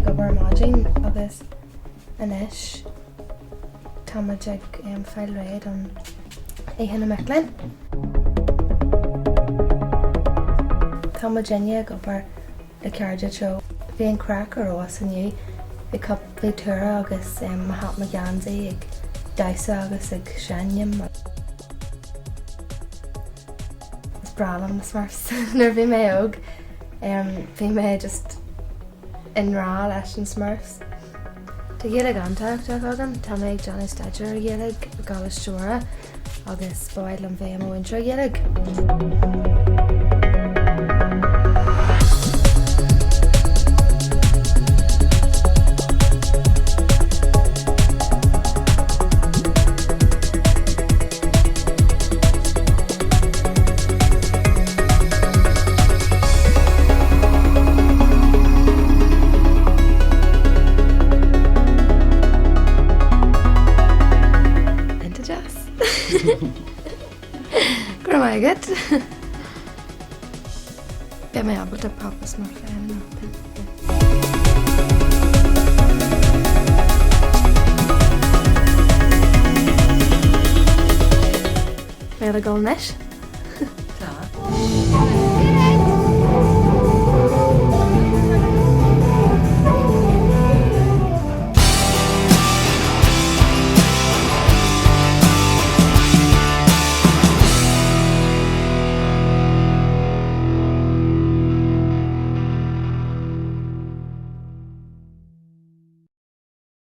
ag obair ar maidin agus anois tá muid ag fáil réidh don Oíche na Mic Léinn. Tá muidinne ag obair le Cairde Teo. Bhí an craic ar fheabhas inniu, bhí cúpla tuara agus mo hat mo gheansaí ag damhsa agus ag seinm. Is breá liom na Smurfs. Nuair a bhí mé óg bhí mé just i ngrá leis na Smurfs. Tá Gaeilge an-tábhachtach agam, tá mé ag déanamh staidéar ar Ghaeilge i gColáiste Mhuire agus ba mhaith liom bheith i mo mhúinteoir Gaeilge. Iontach deas. Go raibh maith agat. Beidh mé ábalta Papa Smurf a dhéanamh. Mé le dul anois.